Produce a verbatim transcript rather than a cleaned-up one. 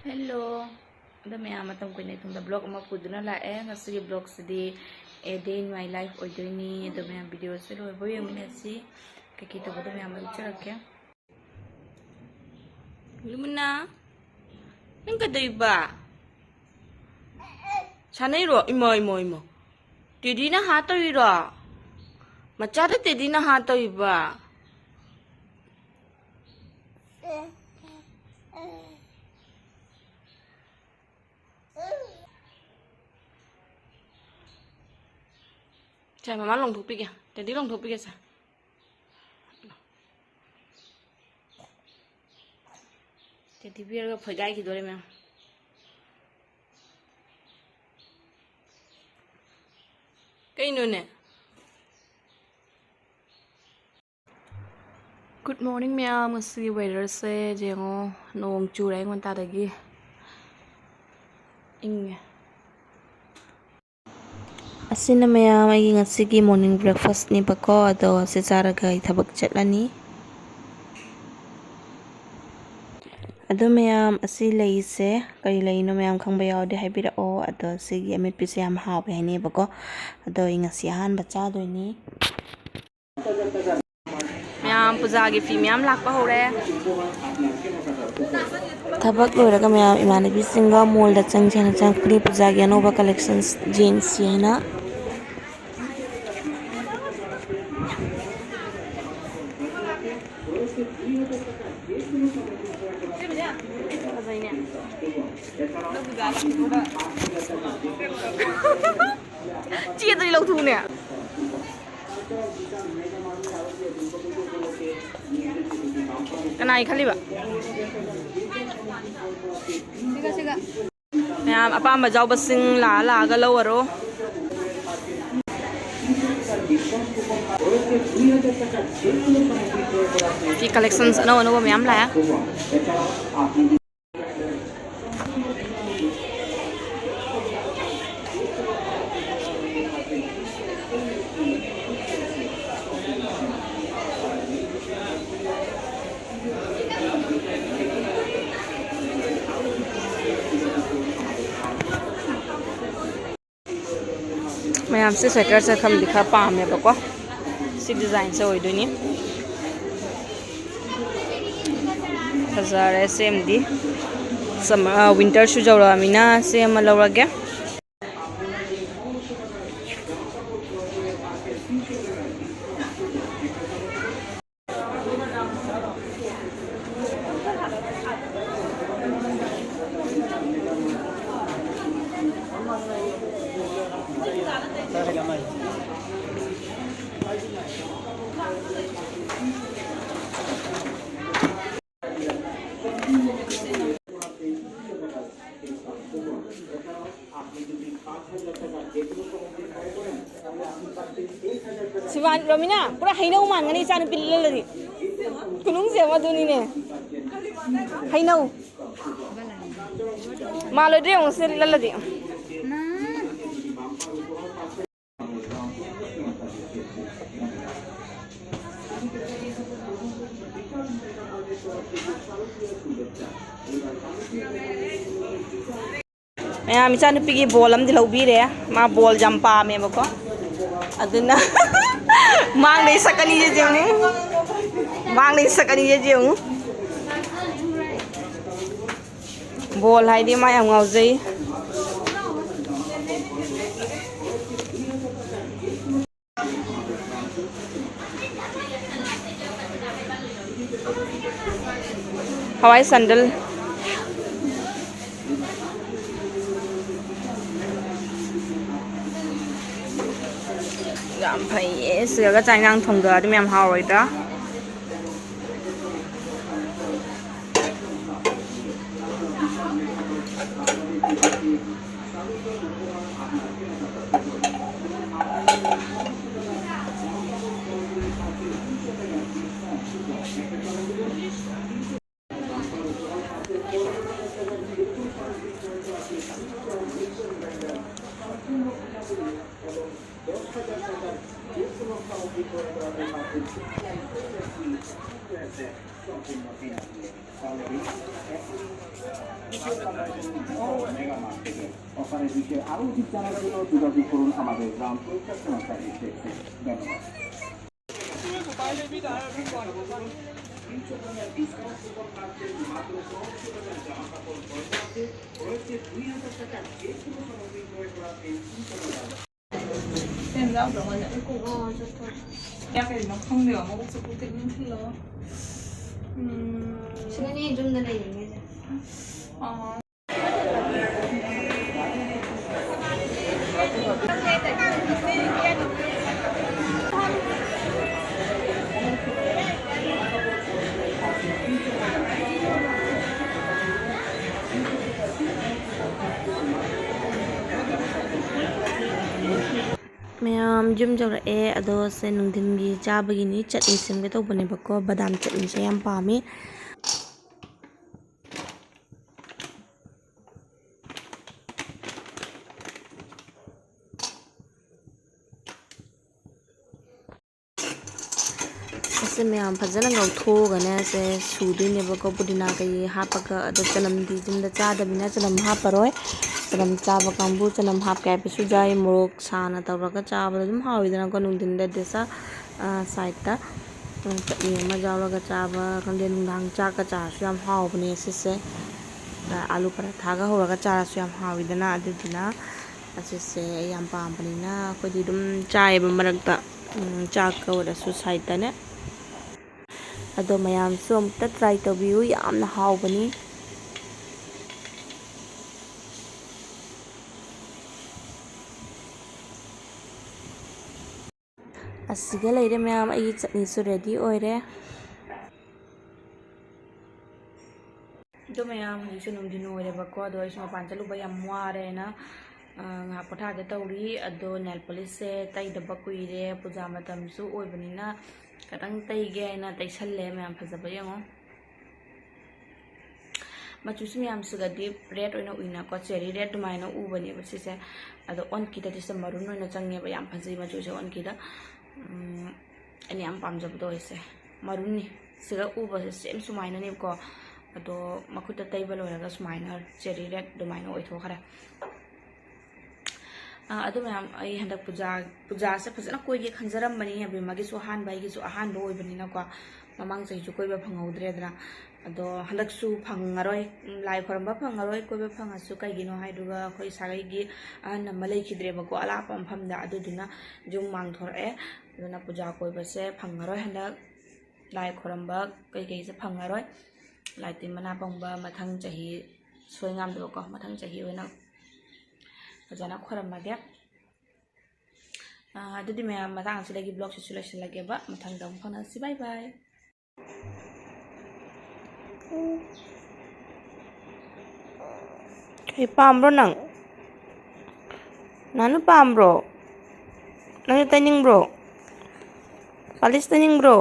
Hello. ꯑꯗꯣ ꯃꯌꯥꯝ, ꯃꯇꯝ ꯀꯨꯏꯅ ꯏꯇꯨꯡꯗ vlog ꯑꯃ ꯄꯨꯗꯨꯅ ꯂꯥꯛꯑꯦ꯫ ꯉꯁꯤꯒꯤ vlogꯁꯤꯗꯤ a day in my life ꯑꯣꯏꯗꯣꯏꯅꯤ꯫ ꯑꯗꯣ ꯃꯌꯥꯝ, videoꯁꯦ ꯂꯣꯏꯕ ꯌꯦꯡꯃꯤꯟꯅꯁꯤ꯫ ꯀꯩꯀꯩ ꯇꯧꯕꯗꯣ ꯃꯌꯥꯝ ꯑꯩ ꯎꯠꯆꯔꯛꯀꯦ꯫ ꯂꯨꯃꯨꯅꯥ, ꯅꯪ ꯀꯩꯗꯧꯏꯕ? ꯁꯥꯟꯅꯩꯔꯣ? ꯏꯃꯥ, ꯏꯃꯥ, ꯏꯃꯥ꯫ ꯇꯦꯗꯤꯅ ꯍꯥꯠꯇꯧꯔꯤꯔꯣ? ꯃꯆꯥꯗ ꯇꯦꯗꯤꯅ ꯍꯥꯠꯇꯧꯔꯤꯕ? ꯁꯦ, ꯃꯃꯥ ꯂꯣꯡꯊꯣꯛꯄꯤꯒꯦ꯫ ꯇꯦꯗꯤ ꯂꯣꯡꯊꯣꯛꯄꯤꯒꯦ ꯁꯦ꯫ ꯇꯦꯗꯤ ꯕꯤꯌꯔꯒ ꯐꯣꯏꯒꯥꯏꯈꯤꯗꯣꯔꯦ ꯃꯌꯥꯝ꯫ ꯀꯩꯅꯣꯅꯦ? Good morning ꯃꯌꯥꯝ, ꯉꯁꯤꯒꯤ weatherꯁꯦ ꯌꯦꯡꯉꯣ, ꯅꯣꯡ ꯆꯨꯔꯦ ꯑꯩꯉꯣꯟ ꯇꯥꯗꯒꯤ꯫ ꯏꯪꯉꯦ꯫ ꯑꯁꯤꯅ ꯃꯌꯥꯝ ꯑꯩꯒꯤ ꯉꯁꯤꯒꯤ morning breakfastꯅꯦꯕꯀꯣ꯫ ꯑꯗꯣ ꯑꯁꯤ ꯆꯥꯔꯒ ꯑꯩ ꯊꯕꯛ ꯆꯠꯂꯅꯤ꯫ ꯑꯗꯣ ꯃꯌꯥꯝ, ꯑꯁꯤ ꯂꯩꯁꯦ ꯀꯔꯤ ꯂꯩꯅꯣ ꯃꯌꯥꯝ ꯈꯪꯕ ꯌꯥꯎꯔꯗꯤ ꯍꯥꯏꯕꯤꯔꯛꯑꯣ꯫ ꯑꯗꯣ ꯁꯤꯒꯤ ꯑꯃꯦꯠꯄꯤꯁꯦ ꯌꯥꯝ ꯍꯥꯎꯋꯦ ꯍꯥꯏꯅꯩꯕꯀꯣ꯫ ꯑꯗꯣ ꯑꯩ ꯉꯁꯤ ꯑꯍꯥꯟꯕ ꯆꯥꯗꯣꯏꯅꯤ꯫ ꯃꯌꯥꯝ, ꯄꯨꯖꯥꯒꯤ ꯐꯤ ꯃꯌꯥꯝ ꯂꯥꯛꯄ ꯍꯧꯔꯦ꯫ ꯊꯕꯛ ꯂꯣꯏꯔꯒ ꯃꯌꯥꯝ ꯏꯃꯥꯟꯅꯕꯤꯁꯤꯡꯒ mallꯗ ꯆꯪꯁꯦ ꯍꯥꯏꯅ ꯆꯪꯉꯛꯄꯅꯤ, ꯄꯨꯖꯥꯒꯤ ꯑꯅꯧꯕ collections ꯌꯦꯡꯁꯤ ꯍꯥꯏꯅ꯫ ꯐꯖꯩꯅꯦ꯫ ꯆꯦꯗꯗꯤ ꯂꯧꯊꯣꯛꯎꯅꯦ꯫ ꯀꯅꯥꯒꯤ ꯈꯜꯂꯤꯕ? ꯃꯌꯥꯝ ꯑꯄꯥꯝꯕ ꯌꯥꯎꯕꯁꯤꯡ ꯂꯥꯛꯑ ꯂꯥꯛꯑꯒ ꯂꯧꯔꯣ꯫ ꯁꯤ collections ꯑꯅꯧ ꯑꯅꯧꯕ ꯃꯌꯥꯝ ꯂꯥꯛꯑꯦ꯫ ꯃꯌꯥꯝꯁꯦ ꯁ꯭ꯋꯦꯇꯔꯁꯦ ꯈꯔꯗꯤ ꯈꯔ ꯄꯥꯝꯃꯦꯕꯀꯣ꯫ ꯁꯤ ꯗꯤꯖꯥꯏꯟꯁꯦ ꯑꯣꯏꯗꯣꯏꯅꯤ꯫ ꯐꯖꯔꯦ ꯁꯦꯝꯗꯤ꯫ ꯁꯝ-, ꯑ, ꯋꯤꯟꯇꯔꯁꯨ ꯌꯧꯔꯛꯑꯃꯤꯅ ꯁꯦꯝꯃ ꯂꯧꯔꯒꯦ꯫ ꯁꯤꯕꯥꯟ, ꯔꯣꯃꯤꯅꯥ, ꯄꯨꯔꯥ ꯍꯩꯅꯧ ꯃꯥꯟꯒꯅꯤ ꯏꯆꯥꯅꯨꯄꯤ ꯂꯤꯠꯂꯜꯂꯗꯤ꯫ ꯈꯨꯅꯨꯡꯁꯦ ꯑꯃ ꯑꯗꯨꯅꯤꯅꯦ꯫ ꯍꯩꯅꯧ꯫ ꯃꯥꯜꯂꯣꯏꯗ꯭ꯔꯥ ꯌꯦꯡꯉꯨ ꯁꯤ ꯂꯤꯠꯂꯜꯂꯗꯤ꯫ ꯃꯌꯥꯝ, ꯏꯆꯥꯅꯨꯄꯤꯒꯤ ꯕꯣꯜ ꯑꯃꯗꯤ ꯂꯧꯕꯤꯔꯦ꯫ ꯃꯥ ꯕꯣꯜ ꯌꯥꯝ ꯄꯥꯝꯃꯦꯕꯀꯣ꯫ ꯑꯗꯨꯅ ꯃꯥꯡꯗꯩ ꯁꯛꯀꯅꯤ ꯁꯤꯁꯦ ꯌꯦꯡꯉꯨ꯫ ꯃꯥꯡꯗꯩ ꯁꯛꯀꯅꯤ ꯁꯤꯁꯦ ꯌꯦꯡꯉꯨ꯫ ꯕꯣꯜ ꯍꯥꯏꯗꯤ ꯃꯥ ꯌꯥꯝ ꯉꯥꯎꯖꯩ꯫ ꯍꯋꯥꯏ ꯁꯟꯗꯜ꯫ ꯌꯥꯝ ꯐꯩꯌꯦ꯫ ꯁꯤꯗꯒ ꯆꯥꯛ ꯏꯟꯖꯥꯡ ꯊꯣꯡꯗꯔꯗꯤ ꯃꯌꯥꯝ ꯍꯥꯎꯔꯣꯏꯗ꯭ꯔꯥ? অফারের বিষয়ে আরও অধিক জানার জন্য যোগাযোগ করুন আমাদের গ্রাম পরিচালনা সার্ভিস ডেস্কে। ধন্যবাদ। ꯌꯥ ꯀꯩꯅꯣ ꯈꯪꯗꯦꯕ, ꯃꯕꯨꯛꯁꯦ ꯄꯨꯛꯇ ꯑꯗꯨꯝ ꯊꯤꯜꯂꯒ꯫ ꯎꯝ꯫ ꯁꯤꯗꯅꯦ ꯌꯨꯝꯗ ꯂꯩꯅꯤꯡꯉꯤꯁꯦ꯫ ꯑꯥ꯫ ꯃꯌꯥꯝ ꯌꯨꯝ ꯌꯧꯔꯛꯑꯦ꯫ ꯑꯗꯣ ꯁꯦ ꯅꯨꯡꯊꯤꯟꯒꯤ ꯆꯥꯕꯒꯤꯅꯤ, ꯆꯠꯅꯤ ꯁꯦꯝꯒꯦ ꯇꯧꯕꯅꯦꯕꯀꯣ, ꯕꯗꯥꯝ ꯆꯠꯅꯤꯁꯦ ꯌꯥꯝ ꯄꯥꯝꯃꯤ꯫ ꯑꯁꯤ ꯃꯌꯥꯝ ꯐꯖꯅ ꯉꯧꯊꯣꯛꯑꯒꯅꯦ, ꯁꯦ ꯁꯨꯗꯣꯏꯅꯦꯕꯀꯣ, ꯄꯨꯗꯤꯅꯥ ꯀꯩꯀꯩ ꯍꯥꯞꯄꯒ꯫ ꯑꯗꯣ ꯆꯅꯝꯗꯤ ꯌꯨꯝꯗ ꯆꯥꯗꯕꯅꯤꯅ ꯆꯅꯝ ꯍꯥꯞꯄꯔꯣꯏ꯫ ꯆꯅꯝ ꯆꯥꯕ ꯀꯥꯡꯕꯨ ꯆꯅꯝ ꯍꯥꯞꯀꯦ ꯍꯥꯏꯕꯁꯨ ꯌꯥꯏ꯫ ꯃꯣꯔꯣꯛ ꯁꯥꯅ ꯇꯧꯔꯒ ꯆꯥꯕꯗꯣ ꯑꯗꯨꯝ ꯍꯥꯎꯋꯤꯗꯅꯀꯣ, ꯅꯨꯡꯊꯤꯟꯗ ꯗꯦꯁꯥ, ꯑ, ꯁꯥꯏꯠꯇ, ꯎꯝ, ꯆꯠꯅꯤ ꯑꯃ ꯌꯥꯎꯔꯒ ꯆꯥꯕ ꯈꯪꯗꯦ, ꯅꯨꯡꯗꯥꯡ ꯆꯥꯛꯀ ꯆꯥꯔꯁꯨ ꯌꯥꯝ ꯍꯥꯎꯕꯅꯦ ꯁꯤꯁꯦ꯫ ꯑ, ꯑꯥꯂꯨ ꯄꯔꯥꯊꯥꯒ ꯍꯧꯔꯒ ꯆꯥꯔꯁꯨ ꯌꯥꯝ ꯍꯥꯎꯋꯤꯗꯅ꯫ ꯑꯗꯨꯗꯨꯅ ꯑꯁꯤꯁꯦ ꯑꯩ ꯌꯥꯝ ꯄꯥꯝꯕꯅꯤꯅ ꯑꯩꯈꯣꯏꯗꯤ ꯑꯗꯨꯝ ꯆꯥꯏꯌꯦꯕ ꯃꯔꯛꯇ, ꯎꯝ, ꯆꯥꯛꯀ ꯑꯣꯏꯔꯁꯨ ꯁꯥꯏꯠꯇꯅꯦ꯫ ꯑꯗꯣ ꯃꯌꯥꯝꯁꯨ ꯑꯃꯨꯛꯇ try ꯇꯧꯕꯤꯌꯨ, ꯌꯥꯝꯅ ꯍꯥꯎꯕꯅꯤ꯫ ꯑꯁꯤꯒ ꯂꯩꯔꯦ ꯃꯌꯥꯝ, ꯑꯩꯒꯤ ꯆꯠꯅꯤꯁꯨ ready ꯑꯣꯏꯔꯦ꯫ ꯑꯗꯣ ꯃꯌꯥꯝ, ꯍꯧꯖꯤꯛꯁꯦ ꯅꯨꯡꯊꯤꯟ ꯑꯣꯏꯔꯦꯕꯀꯣ, ꯑꯗꯣ ꯑꯩꯁꯨ ꯃꯄꯥꯟ ꯆꯠꯂꯨꯕ ꯌꯥꯝ ꯋꯥꯔꯦꯅ, ꯑ, ꯉꯥꯏꯍꯥꯛ ꯄꯣꯊꯥꯒꯦ ꯇꯧꯔꯤ꯫ ꯑꯗꯣ nail polish ꯁꯦ ꯇꯩꯗꯕ ꯀꯨꯏꯔꯦ, ꯄꯨꯖꯥ ꯃꯇꯝꯁꯨ ꯑꯣꯏꯕꯅꯤꯅ ꯈꯤꯇꯪ ꯇꯩꯒꯦ ꯍꯥꯏꯅ ꯇꯩꯁꯜꯂꯦ꯫ ꯃꯌꯥꯝ ꯐꯖꯕ ꯌꯦꯡꯉꯣ꯫ ꯃꯆꯨꯁꯤ ꯃꯌꯥꯝꯁꯤꯒꯗꯤ ꯔꯦꯗ ꯑꯣꯏꯅ ꯎꯏꯅꯀꯣ, ꯆꯦꯔꯤ ꯔꯦꯗ ꯑꯗꯨꯃꯥꯏꯅ ꯎꯕꯅꯦꯕ ꯁꯤꯁꯦ꯫ ꯑꯗꯣ ꯑꯣꯟꯀꯤꯗꯗꯤ ꯁꯤꯗ ꯃꯔꯨꯟ ꯑꯣꯏꯅ ꯆꯪꯉꯦꯕ, ꯌꯥꯝ ꯐꯖꯩ ꯃꯆꯨꯁꯦ ꯑꯣꯟꯀꯤꯗ꯫ ꯎꯝ, ꯑꯩꯅ ꯌꯥꯝ ꯄꯥꯝꯖꯕꯗꯣ ꯑꯣꯏꯁꯦ ꯃꯔꯨꯟꯅꯤ꯫ ꯁꯤꯒ ꯎꯕꯁꯦ ꯁꯦꯝ ꯁꯨꯃꯥꯏꯅꯅꯦꯕꯀꯣ꯫ ꯑꯗꯣ ꯃꯈꯨꯠꯇ ꯇꯩꯕ ꯂꯣꯏꯔꯒ ꯁꯨꯃꯥꯏꯅ ꯆꯦꯔꯤ ꯔꯦꯗ ꯑꯗꯨꯃꯥꯏꯅ ꯑꯣꯏꯊꯣꯛꯈ꯭ꯔꯦ꯫ ꯑꯥ, ꯑꯗꯨ ꯃꯌꯥꯝ, ꯑꯩ ꯍꯟꯗꯛ ꯄꯨꯖꯥ, ꯄꯨꯖꯥꯁꯦ ꯐꯖꯅ ꯀꯣꯏꯒꯦ ꯈꯟꯖꯔꯝꯕꯅꯤ꯫ ꯑꯕꯦꯝꯃꯒꯤꯁꯨ ꯑꯍꯥꯟꯕ, ꯑꯩꯒꯤꯁꯨ ꯑꯍꯥꯟꯕ ꯑꯣꯏꯕꯅꯤꯅꯀꯣ꯫ ꯃꯃꯥꯡ ꯆꯍꯤꯁꯨ ꯀꯣꯏꯕ ꯐꯪꯍꯧꯗ꯭ꯔꯦꯗꯅ꯫ ꯑꯗꯣ ꯍꯟꯗꯛꯁꯨ ꯐꯪꯉꯔꯣꯏ, ꯎꯝ, ꯂꯥꯏ ꯈꯣꯏꯔꯝꯕ ꯐꯪꯉꯔꯣꯏ꯫ ꯀꯣꯏꯕ ꯐꯪꯉꯁꯨ ꯀꯩꯒꯤꯅꯣ ꯍꯥꯏꯗꯨꯒ ꯑꯩꯈꯣꯏ ꯁꯥꯒꯩꯒꯤ ꯑꯍꯟ ꯑꯃ ꯂꯩꯈꯤꯗ꯭ꯔꯦꯕꯀꯣ, ꯑꯂꯥꯞꯄ ꯃꯐꯝꯗ꯫ ꯑꯗꯨꯗꯨꯅ ꯌꯨꯝ ꯃꯥꯡꯊꯣꯔꯛꯑꯦ꯫ ꯑꯗꯨꯅ ꯄꯨꯖꯥ ꯀꯣꯏꯕꯁꯦ ꯐꯪꯉꯔꯣꯏ ꯍꯟꯗꯛ꯫ ꯂꯥꯏ ꯈꯣꯏꯔꯝꯕ ꯀꯩꯀꯩꯁꯦ ꯐꯪꯉꯔꯣꯏ꯫ ꯂꯥꯏ ꯇꯤꯟ ꯃꯅꯥ ꯄꯪꯕ ꯃꯊꯪ ꯆꯍꯤ ꯁꯣꯏ ꯉꯥꯝꯗꯕꯀꯣ, ꯃꯊꯪ ꯆꯍꯤ ꯑꯣꯏꯅ ꯐꯖꯅ ꯈꯣꯏꯔꯝꯃꯒꯦ꯫ ꯑꯥ, ꯑꯗꯨꯗꯤ ꯃꯌꯥꯝ, ꯃꯇꯥꯡ ꯑꯁꯤꯗꯒꯤ ꯕ꯭ꯂꯣꯒꯁꯤꯁꯨ ꯂꯣꯏꯁꯤꯜꯂꯒꯦꯕ꯫ ꯃꯊꯪꯗ ꯑꯃꯨꯛ ꯐꯪꯅꯁꯤ꯫ ꯕꯥꯏ ꯕꯥꯏ꯫ ꯀꯩ ꯄꯥꯝꯕ꯭ꯔꯣ ꯅꯪ? ꯅꯥꯅꯨ ꯄꯥꯝꯕ꯭ꯔꯣ? ꯅꯪꯁꯨ ꯇꯩꯅꯤꯡꯕ꯭ꯔꯣ? ꯄꯥꯂꯤꯁ ꯇꯩꯅꯤꯡꯕ꯭ꯔꯣ?